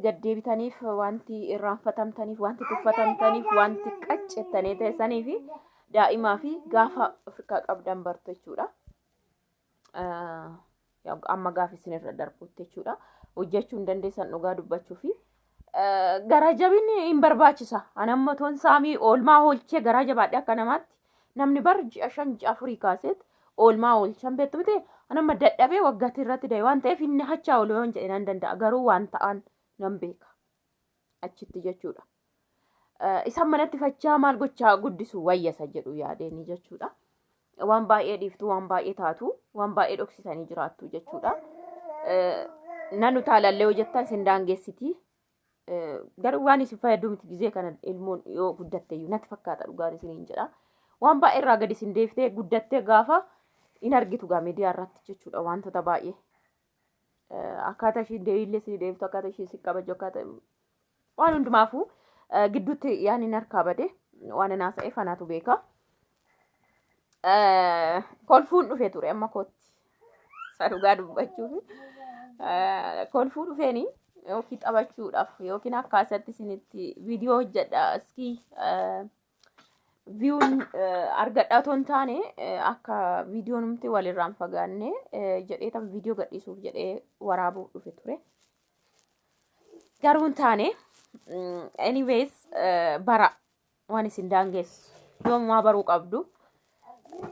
Wanti gad deebitaniif, wanti irraanfatamtaniif, wanti tuffatamtaniif, wanti qaccettanii teessanii fi daa'imaa fi gaafa Afrikaa qabdan bartu jechuudha. Amma gaafa isin irra darbutti jechuudha. Hojjechuu hin dandeessan dhugaa dubbachuu fi garaa jabinni hin barbaachisa. Ani amma toon saamii oolmaa oolchee garaa jabaadhe akka namaatti namni bar ji'a 5 ji'a 4 kaaseet oolmaa oolchan beektu miti. Ani amma dadhabee waggaatti irratti da'e waan ta'eef inni hachaa oolu yoon jedhe nan danda'a, garuu waan ta'an nan beeka achitti jechuudha. Isaan manatti fachaa maal gochaa guddisu wayyasa jedhu yaadeenii jechuudha. Waan baay'ee dhiiftu, waan baay'ee taatu, waan baay'ee dhoksitanii jiraattu jechuudha. Nan utaalallee hojjettan isin daangessiti. Garuu waan isin fayyadu miti gizee kana ilmoon yoo guddatte iyyuu natti fakkaata, dhugaan isiniin jedha. Waan baay'ee irraa gadi isin deeftee guddattee gaafa in argitu gaa miidiyaa irratti jechuudha wantoota baay'ee. Akkaataa ishiin deebiillee isin deebiftu, akkaataa ishiin si kabaju, akkaataa waan hundumaafuu gidduutti yaani harkaa bade waan haasa'eef anaatu beeka. Kolfuun dhufe ture amma kootti. Isa dhugaa dubbachuuf. Kolfuu dhufeeni yookiin taphachuudhaaf yookiin akkaasatti isinitti viidiyoo hojjedha iskii viewn argadhaa otoo hin taane, akka viidiyoon numti walirraan fagaanne jedhee tan viidiyoo gadhiisuuf jedhee waraabuu dhufe ture. Garuu hin taane. Anyways, bara waan isin daangessu yoomumaa baruu qabdu.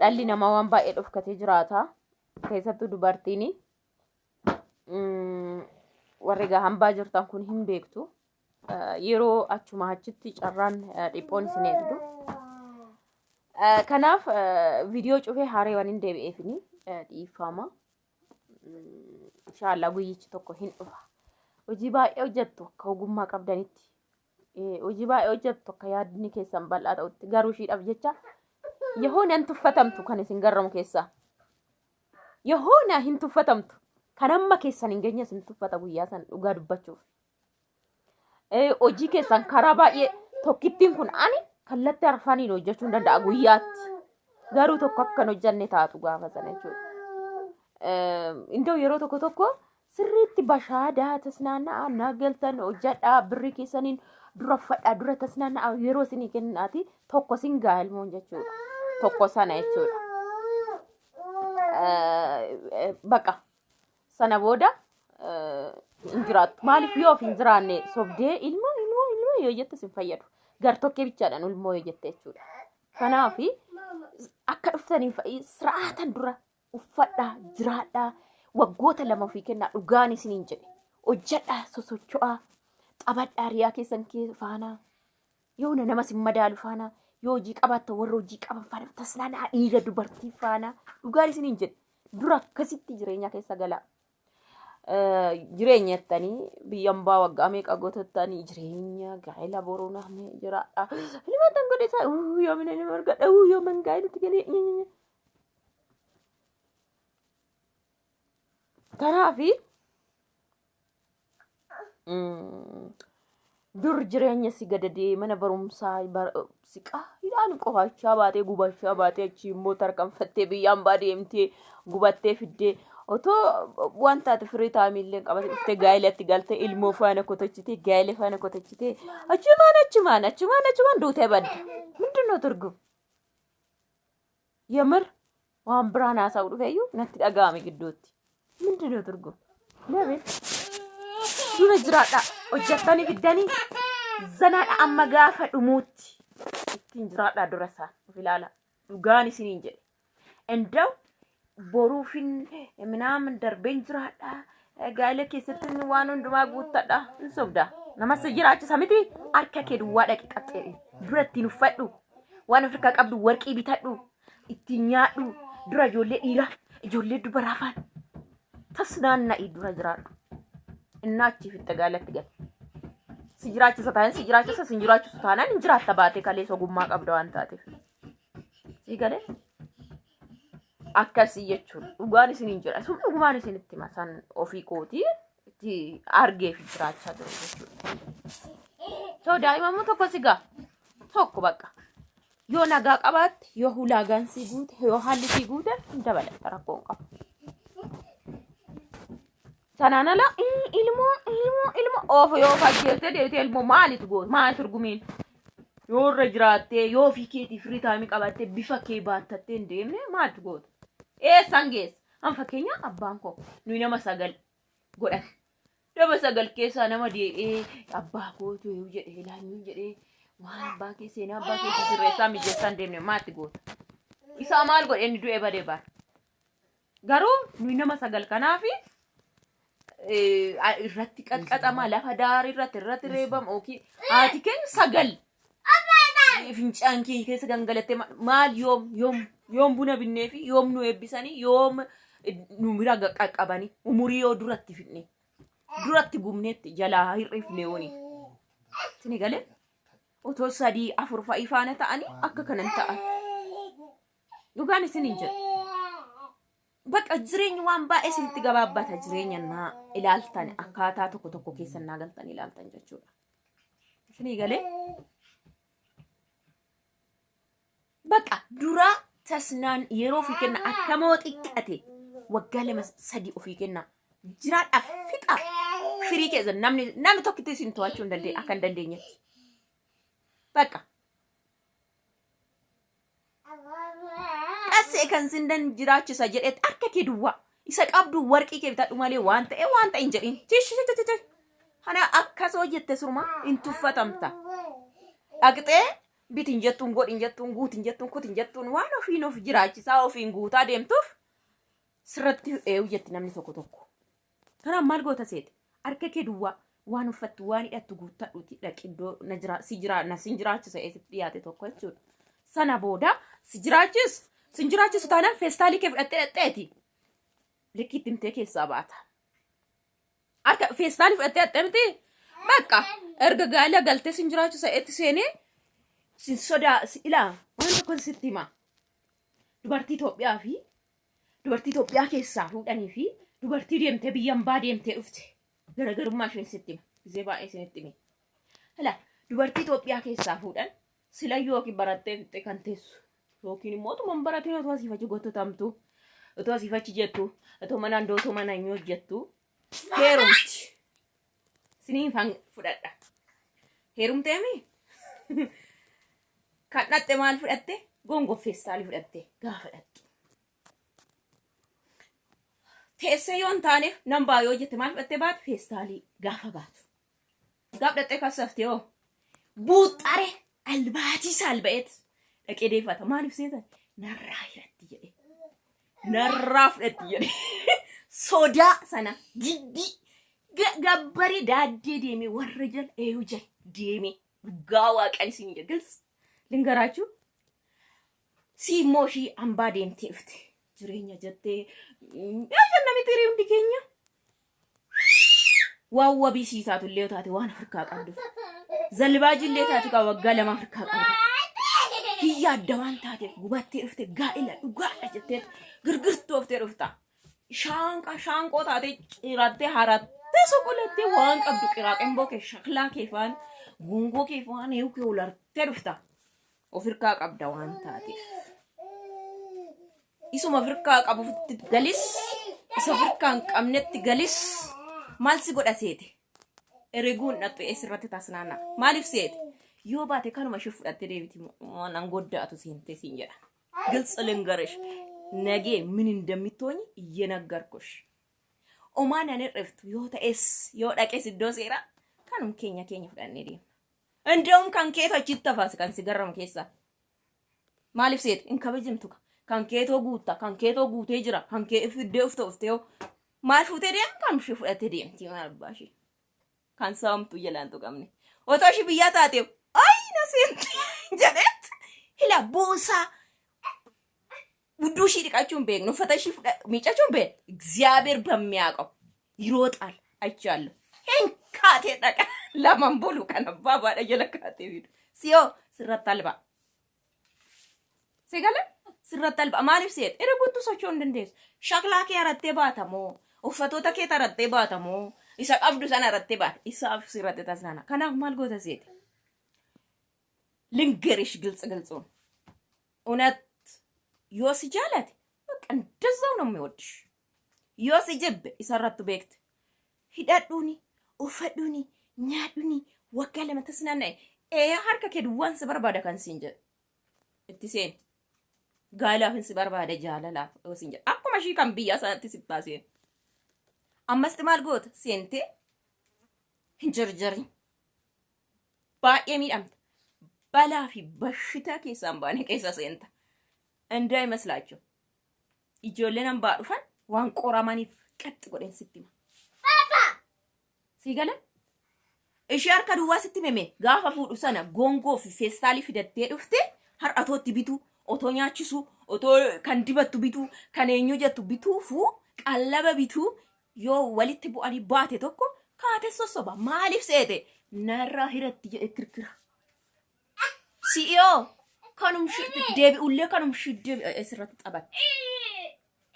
Dhalli namaa waan baay'ee dhofkatee jiraata. Keessattuu dubartiin warri egaa hambaa jirtan kun hin beektu. Yeroo achuma achitti carraan dhiphoon isin eegdu. Kanaaf viidiyoo cufee haaree waan hin deebi'eefini dhiifama. Inshaallah guyyichi tokko hin dhufa. Hojii baay'ee hojjettu akka ogummaa qabdanitti. Hojii baay'ee hojjettu akka yaadni keessan bal'aa ta'utti, garuu ishiidhaaf jecha yehoo nan tuffatamtu kan isin garramu keessaa. Yehoo na hin tuffatamtu. Kan amma keessan hin geenye isin tuffata guyyaa san dhugaa dubbachuuf. Hojii keessan karaa baay'ee tokkittiin kun ani kallattii arfaniin hojjechuu hin danda'a guyyaatti. Garuu tokko akka hin hojjenne taatu gaafa sana jechuudha. Indoo yeroo tokko tokko sirriitti bashaadaa tasnaanna'aa naa galtan hojjedhaa, birrii keessaniin dura uffadhaa, dura tasnaanna'aa yeroo isinii kennaati tokko sin ga'a ilmoon jechuudha. Tokko sana jechuudha. Baqa sana booda hin jiraattu. Maaliif yoo of hin jiraanne sobdee ilmoo ilmoo ilmoo yoo jette sin fayyadu. Gartokkee bichaadhaan ilmoo yoo jette jechuudha. Kanaaf akka dhuftaniin sira'aatan dura uffadhaa, jiraadhaa, waggoota 2 ofii kennaa, dhugaan isiniin jedhe. Hojjedhaa, sosocho'aa, taphadhaa riyaa keessan faanaa. Yoo nama sin madaalu faana, yoo hojii qabaattan warra hojii qaban faana tasnaanaa, dhiira dubartii faana, dhugaan isiniin jedhe. Dura akkasitti jireenya keessa galaa. Jireenya jettanii biyya hambaa waggaa meeqa gootottanii jireenya gaa'ela boruu namni jiraadha. Ilmaan tan godhe isaa yoomina ilma argadha, yooman gaa'elatti galee. Kanaafi dur jireenya si gadadee mana barumsaa siqaa hidhaan qofaachaa baatee gubachaa baatee achii immoo tarkaanfattee biyya hambaa deemtee gubattee fiddee otoo waan taate firii taa'amillee qabatee dhuftee gaa'elatti galtee ilmoo faana kotochitee gaa'ela faana kotochitee achumaan achumaan achumaan achumaan duutee badda. ምንድን ነው ትርጉም? የምር waan biraan haasa'u dhufeeyyuu natti dhaga'ame gidduutti. ምንድን ነው ትርጉም? ለምን dura jiraadha, hojjettanii fiddanii zanaadha, amma gaafa dhumuutti ittiin jiraadha, dura isaa of ilaala, dhugaan isiniin jedhe. እንደው boruufin ምናምን darbeen jiraadha, gaa'ela keessatti waan hundumaa guuttadha, hin sobda. Nama si jiraachisa miti, harka kee duwwaa dhaqi qaxxeedhe. Dura ittiin uffadhu, waan ofirkaa qabdu warqii bitadhu, ittiin nyaadhu, dura ijoollee dhiiraa ijoollee dubaraa faana tasnaanna'i, dura jiraadhu. Innaa achii fixxe gaa'elatti gal. Si jiraachisa taanaan si jiraachisa, si hin jiraachisu taanaan hin jiraatta baatee kaleessa ogummaa qabda waan taateef. Si galee akkasii jechuudha. Dhugaan isiniin jedha. Sun dhugumaan isinitti hima. San ofii kootii itti argee fi jiraachaa jiru jechuudha. So daa'ima immoo tokko si ga'a. Tokko bakka. Yoo nagaa qabaatte, yoo ulaagaan si guute, yoo haalli si guute hin dabalatta, rakkoo hin qabu. Sanaan ala ilmoo ilmoo ilmoo oofu yoo fajjeeftee deebitee ilmoo maalitu goota maal turgumiin? Yoo irra jiraattee yoo ofii keetii firii taayimii qabattee bifa kee baattattee hin deemne maaltu goota? Eessaan geessa? An fakkeenya abbaan koo nuyi nama 9 godhan. Nama 9 keessaa nama deebi'ee abbaa kootu yoo jedhee laanyuu jedhee waan abbaa kee seenaa abbaa kee sirreessaa mijeessaa hin deemne maatti goota? Isaa maal godhe inni du'ee badee bara. Garuu nuyi nama 9 kanaafi irratti qaxqaxama lafa daarii irratti irratti reebama yookiin haati keenya 9 fincaan keenya keessa gangalattee maal yoom yoom yoom buna binnee fi yoom nu eebbisanii yoom nu bira qaqqabanii umurii yoo duratti fidne duratti gubneetti jalaa hir'ifne woni. Sini galee otoo 3 4 fa'i faana ta'anii akka kanan ta'an. Dhugaan isin hin jedhu. Bakka jireenyi waan baay'ee isinitti gabaabbata jireenya naa ilaaltan akkaataa tokko tokko keessa naa galtan ilaaltan jechuudha. Isinii galee? Bakka dura tasnaan yeroo ofii kenna akkamoo xiqqate waggaa 2 3 ofii kenna jiraadhaaf fixa firii keessa namni namni tokkitti isin to'achuu hin dandeenye akka hin dandeenyetti. Bakka qassee kan sin dan jiraachisa jedhetti harka kee duwwaa isa qabdu warqii kee bitadhu malee waan ta'e waan ta'e hin jedhin. Tish tish tish tish. Kana akkasoo jette surma hin tuffatamta. Dhaqxee bitin jettuun godhin jettuun guutin jettuun kutin jettuun waan ofiin of jiraachisaa ofiin guutaa deemtuuf sirratti eewu jetti namni tokko tokko. Kanaaf maal goota seete? Harka kee duwwaa waan uffattu waan hidhattu guuttadhuuti dhaqi iddoo na jira si jira na sin jiraachisa eessatti dhiyaate tokko jechuudha. Sana booda si jiraachisu sin jiraachisu taanaan feestaalii kee fudhattee dhaqxeeti. Likkiitti himtee keessaa baata. Harka feestaalii fudhattee dhaqxee miti bakka erga gaala galtee sin jiraachisa eetti seenee sin sodaa si ilaa waan tokko sitti hima. Dubartii Itoophiyaa fi dubartii Itoophiyaa keessaa fuudhanii fi dubartii deemtee biyya ambaa deemtee dhufte garaagarummaa isheen sitti hima. Gizee baay'ee isinitti hime. Hala dubartii Itoophiyaa keessaa fuudhan sila yookiin barattee fixxee kan teessu yookiin immoo otuma hin baratin otoo asiif achi gottotamtu otoo asiif achi jettu otoo mana handoo otoo mana hin hojjettu heerumti. Isiniin fudhadha. Heerumteemi? Kan dhatte maal fudhatte? Gongoo feestaalii fudhatte gaafa dhattu. Teessee yoo hin taaneef nan baa yoo jette maal fudhattee baatu? Feestaalii gaafa baatu. Gaaf dhattee kassafte hoo? Buuxxare albaatii saalba'eet dhaqee deeffata. Maaliif seetan? Narraa hiratti jedhe. Narraa fudhatti jedhe. Sodaa sana giddii gabbaree daaddee deemee warra jala eeyu jala deemee dhugaa waaqan isin jedhe gils lingaraachuu si immoo ishii ambaa deemtee dhufte jireenya jettee yaa jenna miti hiree hundi keenya waan wabii sii taatu illee yoo taate waan harkaa qabdu zalbaajii illee taate kaa waggaa 2 harkaa qabdu hin yaadda waan taateef gubattee dhufte gaa'ela dhugaadha jettee girgirtooftee dhufta shaanqa shaanqoo taatee cirattee harattee soqolattee waan qabdu qiraaqemboo kee shaklaa kee faan gongoo kee faan eewu kee ulartee dhufta of hirkaa qabda waan taateef. Isuma of hirkaa qabutti galis isa of hirkaa hin qabnetti galis maal si godha seete? Eriguun dhaqxu eessirratti tasnaana. Maaliif seete? Yoo baate kanuma ishee fudhattee deebiti waan an goddaatu seentee siin jedha. ግልጽ ልንገርሽ ነገ ምን እንደምትሆኝ እየነገርኩሽ omaan an hir'iftu yoo ta'es yoo dhaqes iddoo seeraa kanum keenya keenya fudhannee deemna. እንደውም kan keetu achitti hafaas kan si garramu keessaa. Maaliif seete hin kabajamtu kan keetoo guutta kan keetoo guutee jira kan kee fiddee ufta uftee maal fuutee deemtu kan ishee fudhattee deemti maal abbaa ishee. Kan saamtu jalaan tuqamne. Otoo ishee biyyaa taateef ayi na seente jedheet hila boosaa hudduu ishii dhiqachuu hin beeknu uffata ishii miiccachuu hin beeknu እግዚአብሔር በሚያውቀው ይሮጣል አይቻለሁ። Hin kaatee dhaqa laman bulu kan abbaa baadha jala kaatee fidu. Siyoo sirratti alba. Si gala sirratti alba maaliif seet erga guutuu socho'uu hin dandeessu. Shaklaa kee harattee baata moo uffatoota kee harattee baata moo isa qabdu sana harattee baata isaaf sirratti tasnaana. Kanaaf maal goota seete? ልንገርሽ ግልጽ ግልጹን እውነት yoo si jaalate በቃ እንደዛው ነው የሚወድሽ. Yoo si jibbe isarrattu beekte. Hidhadhuuni, uffadhuuni, nyaadhuuni, waggaa 2 tasnaanna'e. Ee, harka kee duwwaan si barbaada kan siin jedhu. Itti seeni. Gaayilaaf hin si barbaada, jaalalaaf yoo siin jedhu. Akkuma ishii kan biyyaa sanatti si taaseen. Ammasti maal goota? Seentee hin jarjarin. Baay'ee miidhamta. Balaa fi bashitaa keessaan baane keessa seenta. Indaa imaslaachu. Ijoolleen hambaa dhufan waan qoramaniif qaxxi godheen sitti hima. Sii gala? Ishee harka duwwaa sitti meme gaafa fuudhu sana gongoo fi feestaalii fidattee dhufte har'a otoo itti bituu, otoo nyaachisuu, otoo kan dibattu bituu, kan eenyu jettu bituufuu, qallaba bituu yoo walitti bu'anii baate tokko kaate sossoba. Maaliif seete? Narraa hiratti jedhe kirkira. Si'iyoo kanumshi deebi'ullee kanumshi deebi'e sirratti taphatte.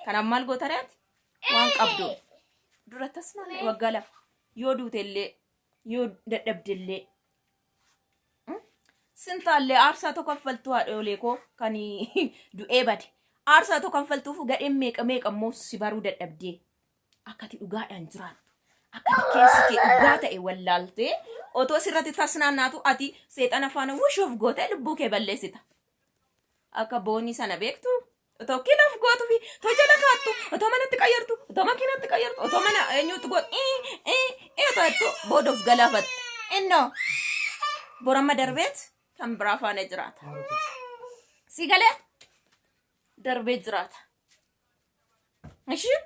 Kanaaf maal goota reeti? Waan qabdu. Dura tasnaan waggaa 2 yoo duutellee yoo dadhabdellee sintaallee aarsaa tokko kaffaltuu haadholee koo kan du'ee bade. Aarsaa tokko kaffaltuuf gadheen meeqa meeqa immoo si baruu dadhabdee akkati dhugaadhaan jiraattu. Akkati keessi kee dhugaa ta'e wallaaltee otoo sirratti tasnaannaatu ati seexana faana wushuuf gootee lubbuu kee balleessita. Akka boonii sana beektu otoo kiloof gootu fi otoo jala kaattu, otoo manatti qayyartu, otoo makiinatti qayyartu, otoo mana eenyutti gootu ii ii otoo jettu booda of galaafatte. Innoo boramma darbeet kan biraa faana jiraata. Si galee darbee jiraata. Ishii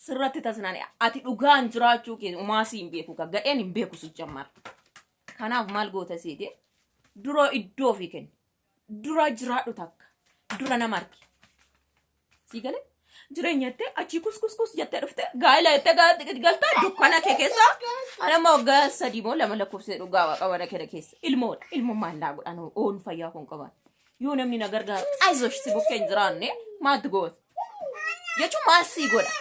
sirratti tasnaan ati dhugaan jiraachuu kee umaa si hin beeku, ka gadheen hin beeku si jammar. Kanaaf maal goota seete? Dura iddoo ofii kenni. Dura jiraadhu takka. Dura nama argi. Sii galee? Jireenya jettee achii kus kus kus jettee dhuftee gaa'ela jettee galtaa dukkana kee keessa. Ani amma waggaa 3 moo 2 lakkoofsee dhugaa waaqa mana kana keessa. Ilmoodha. Ilmoo maal naa godhan oon fayyaa kun qaban. Yoo namni na gargaaru ayzosh si bukkee hin jiraanne maaltu goota? Jechuun maal sii godha?